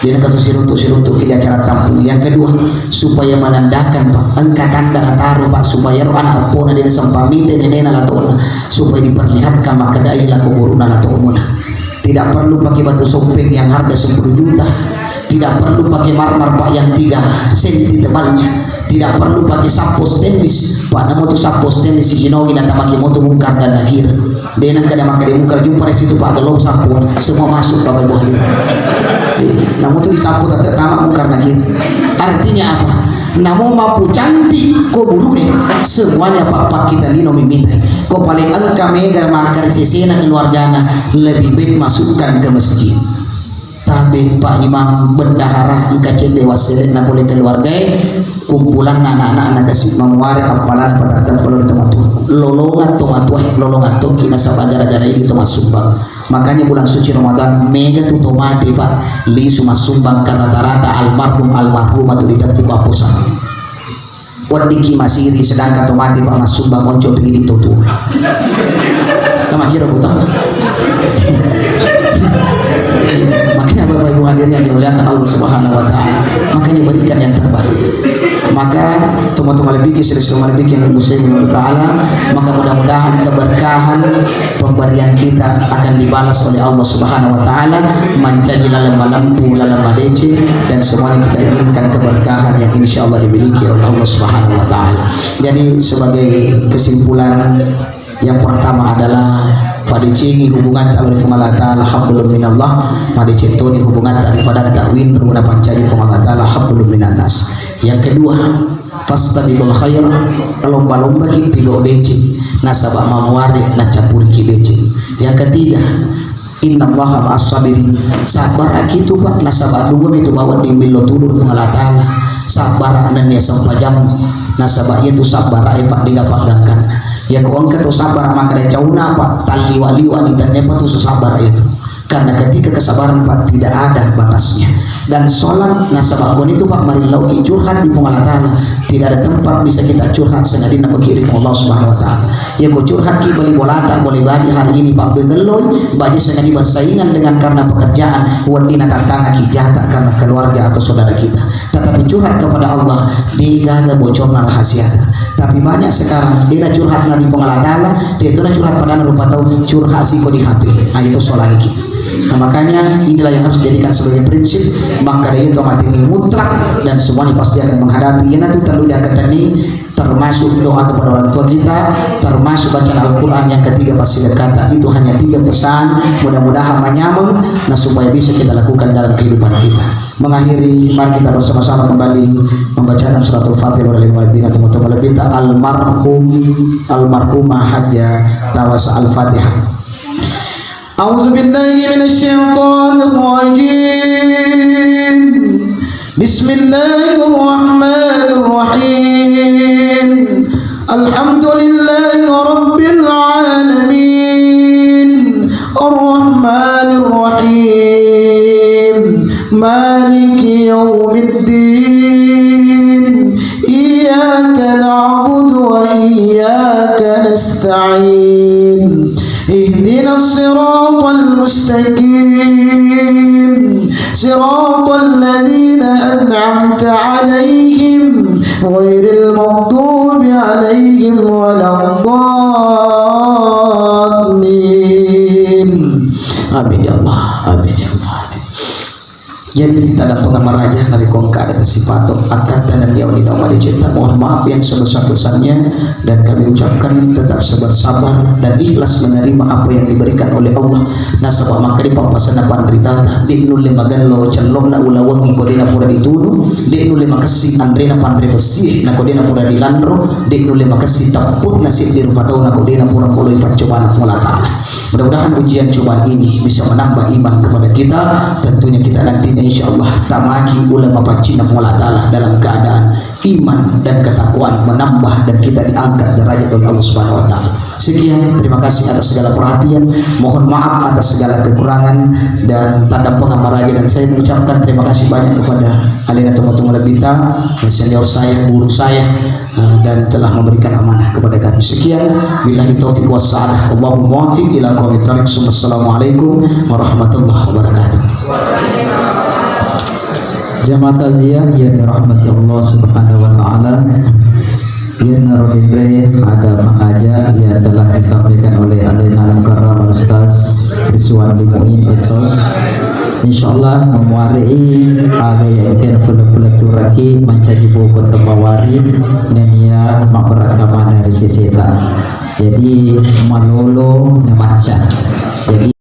Dia katu siruntuk-siruntuk di acara tampung. Yang kedua, supaya menandakan, Pak, engka tanda nataro, Pak, supaya ro anak eppona dia sempamite nenena latona, supaya diperlihatkan makkedai lako guruna latomuna. Tidak perlu pakai batu soppeng yang harga sepuluh juta. Tidak perlu pakai marmer, Pak, yang tiga senti tebalnya. Tidak perlu pakai sappo stainless, Pak. Namo tu sappo stainless si Jinowi natamaki moto Mungkar dan Nakir. Dena kada maka dia Mungkar jumpa di situ, Pak, gelong sappo, semua masuk, Bapak Ibu hadirin. Eh, namo tu di sappo tak tama Mungkar Nakir. Artinya apa? Namo mapu cantik ko burune, semuanya, Pak, Pak, kita lino mimita. Ko paling engka mega maka sesena keluargana, lebih baik masukkan ke masjid. Tabe, Pak Imam, bendahara, engka cedde wassele na pole keluargae, kumpulanna anak-anak na kasi mamuare, appalanna padatta pelo ri tomatoa. Lolongan tomatoa, lolongan tokki nasaba gara-gara ini to massumbang. Makanya bulan suci Ramadan mega tu tomate, Pak, lisu massumbang karena rata-rata almarhum almarhumah tu diteppu papusan. Weddikki masiri, sedangkan to mati, Pak, massumbang monco pidi to tu. Kamakira buta. Makanya Bapak Ibu hadirin yang dimuliakan Allah Subhanahu wa Ta'ala, makanya berikan yang terbaik. Maka tuma-tuma lebih, sering-sering lebih yang Muslim Allah Ta'ala, maka mudah-mudahan keberkahan pemberian kita akan dibalas oleh Allah Subhanahu wa Ta'ala, mancaji laleng malempu, laleng madeceng, dan semuanya kita inginkan keberkahan yang insya Allah dimiliki oleh Allah Subhanahu wa Ta'ala. Jadi, sebagai kesimpulan, yang pertama adalah pada Decengi hubungatta lao ri Puang Allah Ta'ala, hablum minallah, madeceng toni hubungatta ri padatta, winru napancaji Puang Allah Ta'ala, hablum minannas. Yang kedua, fastabiqul khair, lomba-lombaki pigau deceng, nasaba mamuare nacappuriki deceng. Yang ketiga, innallaha ma'as sabirin, sabbaraki tu, Pak, nasaba dua mitu bawang di millo tudu ri Puang Allah Ta'ala, sabbara nennia sempajang, nasaba iya tu sabbara e, Pak, dega paggangkanna. Iya ko engka to sabbara makkeda cauna, Pak, talliwa-liwa ni, tennepa tu sabbara itu. Karena ketika kesabaran, Pak, tidak ada batasnya. Dan sholat, nasaba koni tu, Pak, marillau ki curhat di Puang Allah Ta'ala. Tidak ada tempat bisa kita curhat sengadinna ko ki ri Puang Allah Subhanahu wa Ta'ala. Iya ko curhat ki bali bolata, boleh bali hari ini, Pak, begelloi, baje sengadi bersaingan dengan karena pekerjaan, weddina tattangaki jata karena keluarga atau saudara kita. Tetapi curhat kepada Allah, degaga bocorna rahasiata. Tapi banyak sekarang, dena curhat na ri Puang Allah Ta'ala, de tu na curhat padana rupa tau, curhat siko di H P. Ah, itu soal lagi. Nah, makanya inilah yang harus dijadikan sebagai prinsip, maka dari itu mati ini mutlak dan semuanya pasti akan menghadapi. Iya na tu tellu diangkat ini, termasuk doa kepada orang tua kita, termasuk bacaan Al-Quran yang ketiga pasti kata. Itu hanya tiga pesan, mudah-mudahan menyambung, nah, supaya bisa kita lakukan dalam kehidupan kita. Mengakhiri, mari kita bersama-sama kembali membacakan suratul Fatihah oleh Nabi dan teman-teman lebih tak almarhum, almarhumah Hajjah Tawasa Al-Fatihah. أعوذ بالله من الشيطان الرجيم. بسم الله الرحمن الرحيم. الحمد لله رب العالمين. الرحمن الرحيم. مالك يوم الدين. إياك نعبد وإياك نستعين. اهدنا الصراط المستقيم. صراط الذين أنعمت عليهم غير المغضوب عليهم ولا الضالين. آمين يا الله. آمين يا الله. Jadi, taddampengeng maraja narekko engka ada tasipato akkatta nennia wenni naung madecetta. Mohon maaf yang sebesar-besarnya, dan kami ucapkan tetap sabar-sabar dan ikhlas menerima apa yang diberikan oleh Allah. Nasaba makkeda pappasenna panritata, de nulle magello cellokna ula wengi ko de napura ditunu, de nulle makessing anrena panre bessie na ko de napura dilanro, de nulle makessing teppukna seddi rupa tauna ko de napura poloi paccobana Puang Allah Ta'ala. Mudah-mudahan ujian cobaan ini bisa menambah iman kepada kita. Tentunya kita nantinya insya Allah tamaki ulama paccinna Puang Allah Ta'ala dalam keadaan iman dan ketakwaan menambah dan kita diangkat derajat oleh Allah Subhanahu wa Ta'ala. Sekian, terima kasih atas segala perhatian. Mohon maaf atas segala kekurangan dan taddampengeng maraja, dan saya mengucapkan terima kasih banyak kepada alena tomatoa lebita, senior saya, guru saya, eh, dan telah memberikan amanah kepada kami. Sekian, billahi taufiq was sa'adah. Allahumma muwaffiq ila aqwamit thariq. Assalamualaikum warahmatullahi wabarakatuh. Jamaah takziah yang dirahmati Allah Subhanahu wa Ta'ala, yang narode ada pengajar yang telah disampaikan oleh Alena Al-Mukarram Al-Ustaz Rizwan Limuin, S Sos. Insyaallah, memuarii aga yang kena pula-pula turaki mancaji buku tembawari dan ia maberakamana risiseta. Jadi, malolo namaca. Jadi,